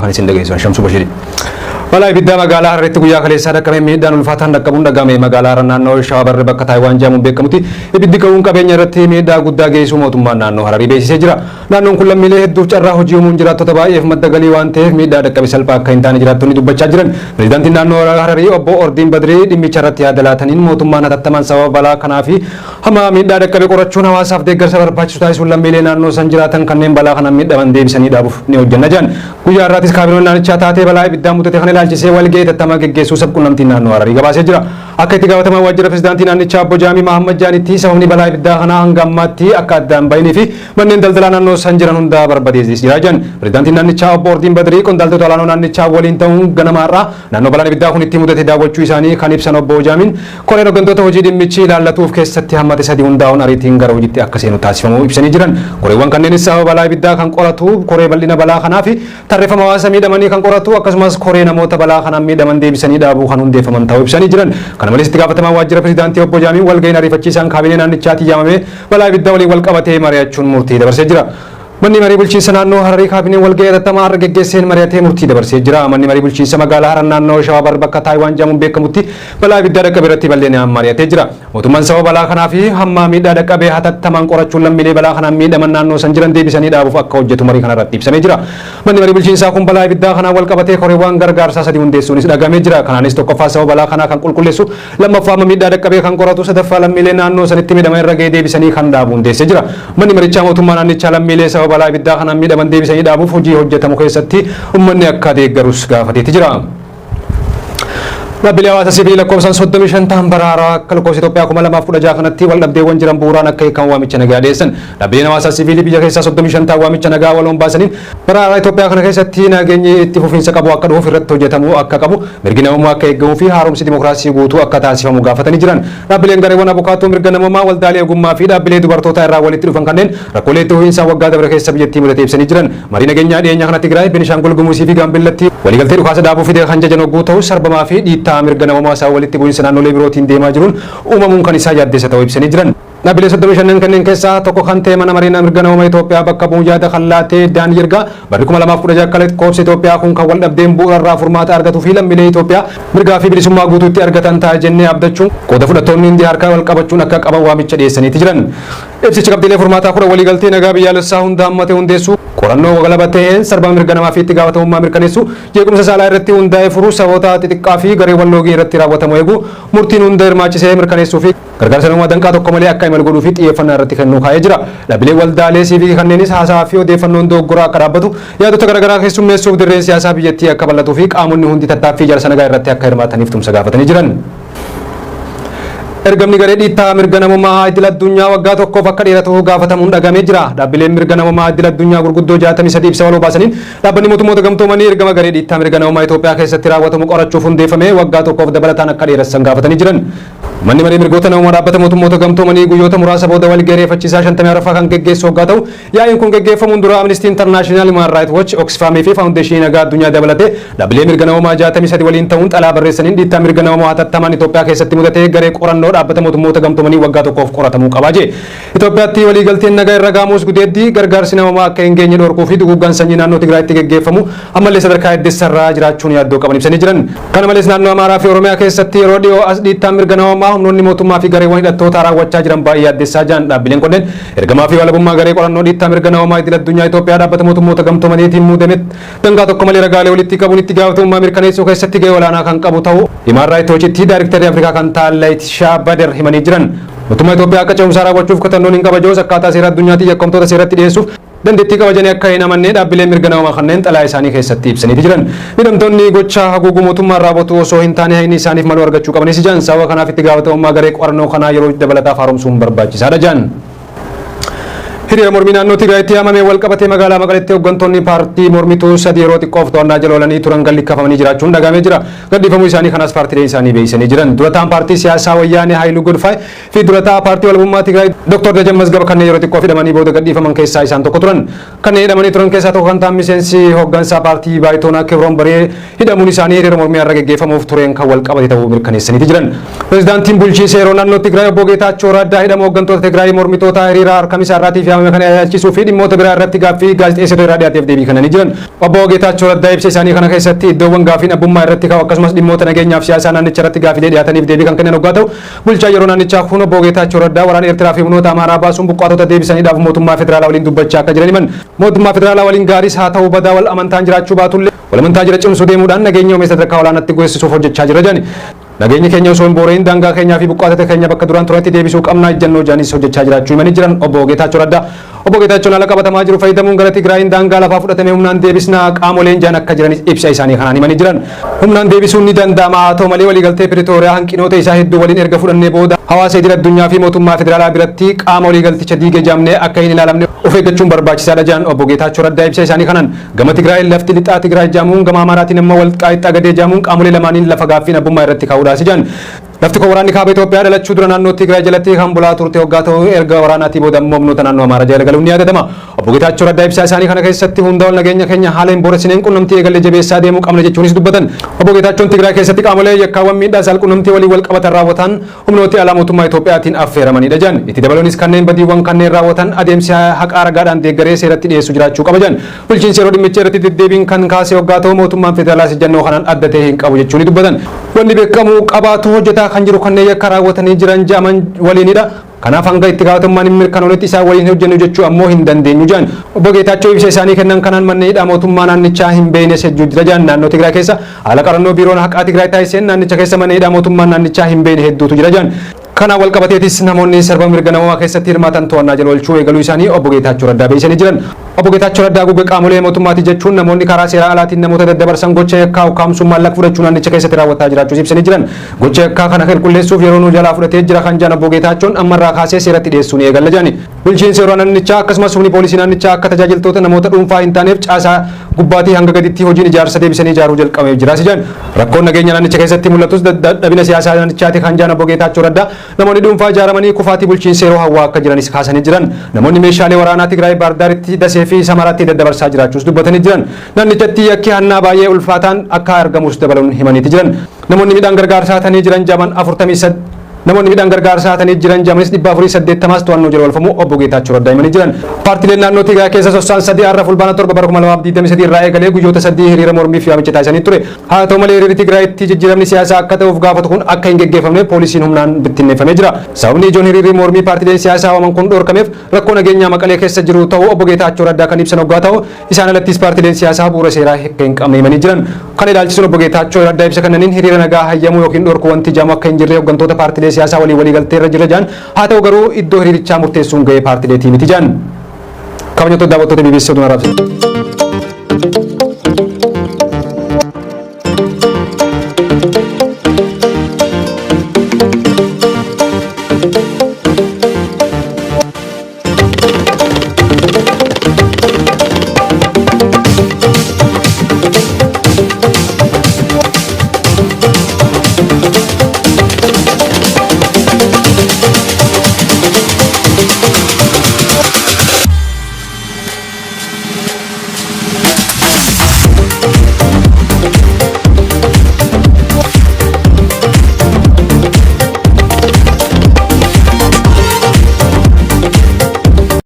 Kan isin dhageessan Shamsuu Bashirii. Balaa ibiddaa magaalaa Hararitti guyyaa kaleessaa dhaqqabeen miidhaan ulfaataan dhaqqabuun dhagahame. Magaalaa Harar naannoo Shawaa Barri bakka Taayiwaan jedhamuun beekamutti ibiddi ka'uun qabeenya irratti miidhaa guddaa geessisuu mootummaan naannoo Hararii beeksisee jira. Naannoon kun lammiilee hedduuf carraa hojii uumuun jiraattota baay'eef madda galii waan ta'eef miidhaa dhaqqabe salphaa akka hin taane jiraattonni dubbachaa jiran. Pireezidaantiin naannoo Hararii obbo Ordiin Badrii dhimmicha irratti yaada laataniin mootummaan hatattamaan sababa balaa kanaa fi hamma miidhaa dhaqqabe qorachuun hawaasaaf deeggarsa barbaachisu taasisuun lammiilee naannoo san jiraatan kanneen balaa kanaan miidhaman deebisanii dhaabuuf ni hojjenna jedhan. Guyyaa har'aatis kaabinoonni naannichaa taatee balaa ibiddaa mudate kana ilaalchisee walga'ii hatattamaa geggeessuu sabquunnamtiin naannoo Hararii gabaasee jira. Akka itti gaafatamaan waajjira pireezidaantii naannichaa obbo Jaamii Mahammad Jaanitti sababni balaa ibiddaa kanaa hanga ammaatti akka addaan bahanii fi manneen daldalaa naannoo san jiran hundaa barbadeessee jira jedhan. Pireezidaantiin naannichaa obbo Ordiin Badrii qondaaltota olaanoo naannichaa waliin ta'uun ganama har'aa naannoo balaan ibiddaa kun itti mudate daawwachuu isaanii kan ibsan obbo Jaamiin koreen hooggantoota hojii dhimmichi ilaallatuuf keessatti hammate sadii hundaa'uun ariitiin gara hojiitti akka seenu taasifamuu ibsanii jiran. Koreewwan kanneenis sababa balaa ibiddaa kan qoratu, koree bal'ina balaa kanaa fi tarreeffama hawaasa miidhamanii kan qoratu, akkasumas koree namoota balaa kanaan miidhaman deebisanii dhaabuu kan hundeeffaman ta'uu ibsanii jiran. Kana malees itti gaafatamaan waajjira pireezidaantii obbo Jaamiin walga'iin ariifachiisaan kaabinee naannichaatii yaamamee balaa ibiddaa waliin wal qabatee mari'achuun murtii dabarsee jira. Manni marii bulchiinsa naannoo Hararii kaabineen walga'ii hatattamaa har'a geggeesseen mari'atee murtii dabarsee jira. Manni marii bulchiinsa magaalaa Harar naannoo Shawaa Bar bakka Taayiwaan jedhamuun beekamutti balaa ibiddaa dhaqqabe irratti bal'inaan mari'atee jira. Mootummaan sababa balaa kanaa fi hamma miidhaa dhaqqabe hatattamaan qorachuun lammiilee balaa kanaan miidhaman naannoo san jiran deebisanii dhaabuuf akka hojjetu marii kanarratti ibsamee jira. Manni marii bulchiinsaa kun balaa ibiddaa kanaan wal qabatee koreewwan gargaarsaa sadii hundeessuunis dhagamee jira. Kanaanis tokkoffaa sababa balaa kanaa kan qulqulleessu, lammaffaa amma miidhaa dhaqqabee kan qoratu, sadaffaa lammiilee naannoo sanitti miidhaman irra ga'ee deebisanii kan dhaabu hundeessee jira. Manni marichaa mootummaa naannichaa lammiilee sababa balaa ibiddaa kanaan miidhaman deebisanii dhaabuuf hojii hojjetamu keessatti uummanni akka deeggarus gaafateeti jira. Dhaabbilee hawaasa siviilii lakkoofsaan 35 ta'an bara haaraa akka lakkoofsa Itoophiyaa 2016 kanatti wal dhabdeewwan jiran bu'uuraan akka hiikamu waamicha nagaa dhiyeessan. Dhaabbileen hawaasa siviilii biyya keessaa 35 ta'an waamicha nagaa waloon baasaniin bara haaraa Itoophiyaa kana keessatti nageenyi itti fufiinsa qabu akka dhufuuf irratti hojjetamuu akka qabu, mirgi namummaa akka eegamuu fi haaromsi dimokiraasii guutuu akka taasifamu gaafatanii jiran. Dhaabbileen gareewwan abukaatoo mirga namummaa, waldaalee ogummaa fi dhaabbilee dubartootaa irraa walitti dhufan kanneen rakkoolee itti fufiinsaan waggaa dabre keessa biyyattii mudate ibsanii jiran. Marii nageenyaa dhiyeenya kana Tigraay, Beenishaangul Gumuzii fi Gaambeellatti waliigaltee dhukaasa dhaabuu fide kan jajan hogguu ta'u, sarbamaa fi dhiittaa mirga namummaa isaa walitti bu'iinsa naannolee birootiin deemaa jiruun uumamuun kan isaa yaaddessa ta'uu ibsanii jiran. Dhaabbilee 35 kanneen keessaa tokko kan ta'e mana marii mirga namummaa Itoophiyaa bakka bu'uun yaada kan laate Daan Yirgaa barri 2016 akka lakkoofsa Itoophiyaa kun kan wal dhabdeen bu'uura irraa furmaata argatuu fi lammiilee Itoophiyaa mirgaa fi bilisummaa guutuutti argatan ta'a jennee abdachuun qooda fudhattoonni hundi harka wal qabachuun akka qaban waamicha dhiyeessaniiti jiran. Ibsichi qabxiilee furmaataa 10 waliigaltee nagaa biyyaalessaa hunda hammate hundeessuu, qorannoo walaba ta'een sarbama mirga namaa fi itti gaafatamummaa mirkaneessuu, jeequmsa saalaa irratti hundaa'e furuu, saboota xixiqqaa fi gareewwan loogii irratti raawwatamu eeguu, murtiin hunda hirmaachisee mirkaneessuu fi gargaarsa namummaa danqaa tokko malee akka imalu godhuu fi xiyyeeffannaa irratti kennuu kaa'ee jira. Dhaabbileen waldaalee siivikii kanneenis haasaa fi odeeffannoon dogoggoraa akka dhaabbatu, yaadota garaagaraa keessummeessuuf dirreen siyaasaa biyyattii akka bal'atuu fi qaamonni hundi tattaaffii ijaarsa nagaa irratti akka hirmaataniif tumsa gaafatanii jiran. Ergamni garee dhiittaa mirga namummaa idil addunyaa waggaa tokkoof akka dheeratu gaafatamuun dhagamee jira. Dhaabbileen mirga namummaa idil addunyaa gurguddoo 63 ibsa waloo baasaniin dhaabbanni mootummoota gamtoomanii ergama garee dhiittaa mirga namummaa Itoophiyaa keessatti raawwatamu qorachuuf hundeeffame waggaa tokkoof dabalataan akka dheeressan gaafatanii jiran. Manni marii mirgoota namummaa dhaabbata mootummoota gamtoomanii guyyoota muraasa booda walgahii ariifachiisaa 54ffaa kan geggeessu hoggaa ta'u, yaa'iin kun geggeeffamuun dura Amnesty International, Human Rights Watch, Oxfam fi Faawundeeshinii Nagaa Addunyaa dabalatee dhaabbilee mirga namummaa 63 waliin ta'uun xalaa barreessaniin dhiittaa mirga namummaa hatattamaan Itoophiyaa keessatti mudatee garee qorannoo dhaabbata mootummoota gamtoomanii waggaa tokkoof qoratamuu qabaa jee. Itoophiyaatti waliigalteen nagaa irra gaamuus gudeeddii gargaarsi namummaa akka hin geenye dhorkuu fi duguuggaan sanyii naannoo Tigraayitti geggeeffamu ammallee sadarkaa heddessarraa jiraachuun yaaddoo qaban ibsanii jiran. Kana malees naannoo Amaaraa fi Oromiyaa keessatti yeroo dhiyoo as dhiittaan mirga namummaa humnoonni mootummaa fi gareewwan hidhattootaa raawwachaa jiran baay'ee yaaddessaa jiran. Dhaabbileen kunneen ergamaa fi walabummaa garee qorannoo dhiittaa mirga namummaa idil addunyaa Itoophiyaa dhaabbata mootummoota gamtoomaniitiin muudame danqaa tokko malee ragaalee walitti qabuun itti gaafatamummaa mirkaneessuu keessatti gahee olaanaa kan qabu ta'uu Human Rights Watchitti Daayiriktarri Afrikaa kan ta'an Laetitia Bader himanii jiran. Mootummaa Itoophiyaa akka ce'umsaa raawwachuuf kutannoon hin qabajoos akkaataa seera addunyaatti yakkamtoota seeratti dhiyeessuuf dandeettii qabajanii akka hin amanne dhaabbileen mirga namummaa kanneen xalaa isaanii keessatti ibsaniiti jiran. Miidhamtoonni gocha haguuguu mootummaan raawwatu osoo hin taane haqni isaaniif malu argachuu qabanis jiran. Sababa kanaaf itti gaafatamummaa garee qorannoo kanaa yeroo dabalataaf haaromsuun barbaachisaadha jedhan. Hiriira mormii naannoo Tigraayitti yaamamee wal qabatee magaalaa Maqaleetti hooggantoonni paartii mormituu sadii yeroo xiqqoof to'annaa jala oolanii turan gadhiifamanii jiraachuun dhagahamee jira. Gadhiifamuu isaanii kanas paartiileen isaanii beeksisanii jiran. Durataan paartii siyaasaa Wayyaanee Haayiluu Godfaay fi durataa paartii walabummaa Tigraay Dr. Dajan Mazgaba kanneen yeroo xiqqoof hidhamanii booda gadhiifaman keessaa isaan tokko turan. Kanneen hidhamanii turan keessaa tokko kan ta'an miseensi hooggansaa paartii Baayitoonaa Kibroon Baree hidhamuun isaanii hiriira mormii har'a geggeeffamuuf tureen kan wal qabate ta'uu mirkaneessanii jiran. Pireezidaantiin bulchiinsa yeroo naannoo Tigraay obbo Geetaachoo Raddaa hidhama hooggantoota Tigraay mormitoota hiriira harkamisa har'aatiif yaamame kana ilaalchisuu fi dhimmoota biraa irratti gaaffii gaazexeessitoota irraa dhiyaateef deebii kennanii jiran. Obbo Geetaachoo Raddaa ibsa isaanii kana keessatti iddoowwan gaaffiin abbummaa irratti ka'u akkasumas dhimmoota nageenyaaf siyaasaa naannicha irratti gaaffiilee dhiyaataniif deebii kan kennan hoggaa ta'u, bulchaa yeroo naannichaa kun obbo Geetaachoo Raddaa waraana Eertiraa fi humnoota Amaaraa baasuun buqqaatota deebisaniidhaaf mootummaa federaalaa waliin dubbachaa akka jiran himan. Mootummaa federaalaa waliin gaariis haa ta'u badaa wal amantaan jiraachuu baatullee wal amantaa jira cimsuu deemuudhaan nageenya uume sadarkaa olaanaatti geessisuuf hojjechaa jira jedhani. Nageenya keenya osoo hin boora'in daangaa keenyaa fi buqqaatota keenya bakka duraan turetti deebisuu qabna ejjennoo jedhanis hojjechaa jiraachuu himanii jiran obbo Geetaachoo Raddaa. Obbo Geetaachoon haala qabatamaa jiru fayyadamuun gara Tigraayin daangaa lafaa fudhatamee humnaan deebisnaa qaamoleen jedhan akka jiranis ibsa isaanii kanaan himanii jiran. Humnaan deebisuun ni danda'ama, haa ta'u malee waliigaltee Piritooriyaa hanqinoota isaa hedduu waliin erga fudhannee booda hawaasa idil addunyaa fi mootummaa federaalaa biratti qaama waliigalticha diige jamnee akka hin ilaalamne of eeggachuun barbaachisaadha jedhan obbo Geetaachoo Raddaa ibsa isaanii kanaan. Gama Tigraay lafti lixaa Tigraay jedhamuun, gama Amaaraatiin immoo Walqaayitti Xagadee jedhamuun qaamolee lamaaniin lafa gaaffiin abbummaa irratti ka'uudhaas jedhan. Lafti kun waraanni kaaba Itoophiyaa dhalachuu dura naannoo Tigraay jalatti kan bulaa turte hoggaa ta'u, erga waraanaatii booda immoo humnoota naannoo Amaaraa jala galuun ni yaadatama. Obbo Geetaachoo Raddaa ibsaa isaanii kana keessatti hunda ol nageenya keenya haala hin booressineen qunnamtii eegalee jabeessaa deemuu qabna jechuunis dubbatan. Obbo Geetaachoon Tigraay keessatti qaamolee yakkaawwan miidhaa saalqunnamtii waliin wal qabatan raawwatan humnooti alaa mootummaa Itoophiyaatiin affeeramanidha jedhan. Itti dabaluunis kanneen badiiwwan kanneen raawwatan adeemsi haqaa ragaadhaan deeggaree seeratti dhiyeessuu jiraachuu qaba jedhan. Bulchiinsi yeroo dhimmicha irratti deddeebiin kan kaase hoggaa ta'u, mootummaan federaalaas ejjennoo kanaan adda ta'e hin qabu jechuun dubbatan. Wanni beekamu qabaatu hojjetaa kan jiru kanneen yakka raawwatanii jiran jedhaman waliinidha. Kanaaf hanga itti gaafatamummaan hin mirkanoofnetti isaan waliin hojjennu jechuu ammoo hin dandeenyu jedhan. Obbo Geetaachoo ibsa isaanii kennan kanaan manneen hidhaa mootummaa naannichaa hin beeknes hedduu jira jedhan. Naannoo Tigraay keessa haala qarannoo biiroon haqaa Tigraay taasiseen naannicha keessa manneen hidhaa mootummaa naannichaa hin beekne hedduutu jira jedhan. Kana wal qabateetis namoonni sarba mirga namoomaa keessatti hirmaatan to'annaa jala oolchuu eegaluu isaanii obbo Geetaachoo Raddaa beeksisanii jiran. Obbo Geetaachoo Raddaa haguuggee qaamolee mootummaati jechuun namoonni karaa seeraa alaatiin namoota daddabarsan gocha yakkaa ukkaamsuun maallaqa fudhachuu naannicha keessatti raawwataa jiraachuus ibsanii jiran. Gocha yakkaa kana qulqulleessuuf yeroo nu jalaa fudhatee jira kan jedhan obbo Geetaachoon ammarraa kaasee seeratti dhiyeessuu ni eegalla jedhani. Bulchiinsi yeroo naannichaa akkasumas humni poolisii naannichaa akka tajaajiltoota namoota dhuunfaa hin taaneef caasaa gubbaatii hanga gaditti hojiin ijaarsa deebisanii ijaaruu jalqabamee jira jedhan. Rakkoon nageenya naannicha keessatti mul'atus dadhabina siyaasaa naannichaati kan jedhan obbo Geetaachoo Raddaa namoonni dhuunfaa ijaaramanii kufaatii bulchiinsa yeroo hawwaa akka jiranis kaasanii jiran. Namoonni meeshaalee waraanaa Tigraay Baardaaritti, Dasee fi Samaraatti daddabarsaa jiraachuus dubbatanii jiran. Naannichatti yakki hannaa baay'ee ulfaataan akka argamus dabaluun himaniiti jiran. Namoonni midhaan gargaarsaa ta'anii jiran jaman 48 Namoonni midhaan gargaarsaa ta'anii jiran jamanis 480s to'annoo jala oolfamuu obbo Geetaachoo Raddaa himanii jiran. Paartiileen naannoo Tigraay keessa sossaan sadii har'a Fulbaana 7 bara 2023 irraa eegalee guyyoota 3 hiriira mormiif yaamicha taasisanii ture. Haa ta'u malee hiriirri Tigraayitti jijjiiramni siyaasaa akka ta'uuf gaafatu kun akka hin geggeeffamne poolisiin humnaan bittinneeffamee jira. Sababni ijoon hiriirri mormii paartiileen siyaasaa waaman kun dhorkameef rakkoo nageenyaa Maqalee keessa jiru ta'uu obbo Geetaachoo Raddaa kan ibsan hoggaa ta'u, isaan alattis paartiileen siyaasaa bu'uura seeraa akka hin qabne himanii jiran. Kana ilaalchisuun obbo Geetaachoo Raddaa ibsa kennaniin hiriira nagaa hayyamuu yookiin dhorkuu wanti jedhamu akka hin jirre hooggantoota paartiilee siyaasaa waliin waliigaltee irra jira jedhan. Haa ta'u garuu iddoo hiriirichaa murteessuun gahee paartiileetii miti jedhan. Kabajamtoota daawwattoota BBC Oduu Arabsa.